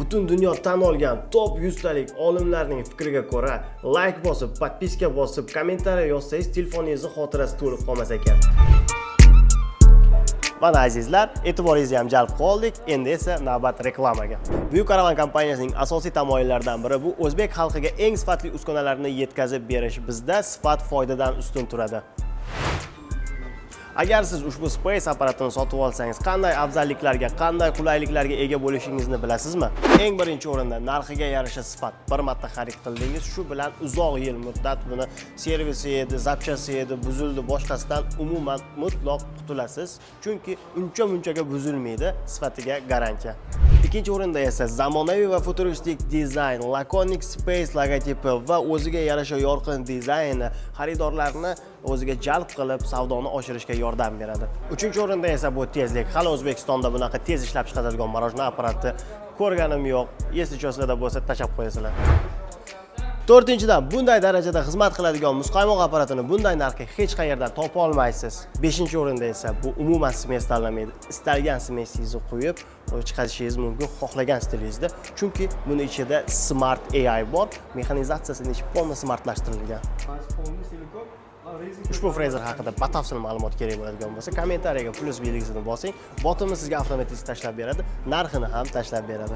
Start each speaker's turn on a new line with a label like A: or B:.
A: Butun dunyo tan olgan top 100 talik olimlarning fikriga ko'ra, layk bosib, подписка bosib, kommentariya yozsangiz, telefoningizni xotirasi to'lib qolmas ekan. Mana, azizlar, e'tiboringizni ham jalb qilib oldik. Endi esa navbat reklamaga. Buyuk Karavan kompaniyasining asosiy tamoyillaridan biri bu o'zbek xalqiga eng sifatli uskunalarni yetkazib berish. Bizda sifat foydadan ustun turadi. Agar siz ushbu Space apparatini sotib olsangiz, qanday afzalliklarga, qanday qulayliklarga ega bo'lishingizni bilasizmi? Eng birinchi o'rinda narxiga yarasha sifat. Bir marta xarid qildingiz, shu bilan uzoq yil muddat buni servisi edi, запчасти edi, buzildi, boshqasidan umuman mutlaq qutulasiz. Chunki uncha munchaga buzilmaydi, sifatiga garantiya. Ikkinchi o'rinda esa zamonaviy va futuristik dizayn, Laconic Space logotipi va o'ziga yarasha yorqin dizayni xaridorlarni o'ziga jalb qilib, savdoni oshirishga yordam beradi. Uchinchi o'rinda esa bu tezlik. Hali O'zbekistonda bunaqa tez ishlab chiqaradigan мороженое apparati ko'rganim yo'q. Если sizlarda bo'lsa, tashlab qo'yasizlar. To'rtinchidan, bunday darajada xizmat qiladigan muzqaymoq apparatini bunday narxga hech qayerdan topa olmaysiz. Beshinchi o'rinda esa bu umuman смесь tanlamaydi. Istalgan смесь ingizni quyib chiqarishingiz mumkin xohlagan stilingizda. Chunki buni ichida Smart AI bor, mexanizatsiyasi ichi полный smartlashtirilgan. Ushbu frezer haqida batafsil ma'lumot kerak bo'ladigan bo'lsa, kommentariyaga plyus belgisini bosing, botimiz sizga avtomatik tashlab beradi, narxini ham tashlab beradi.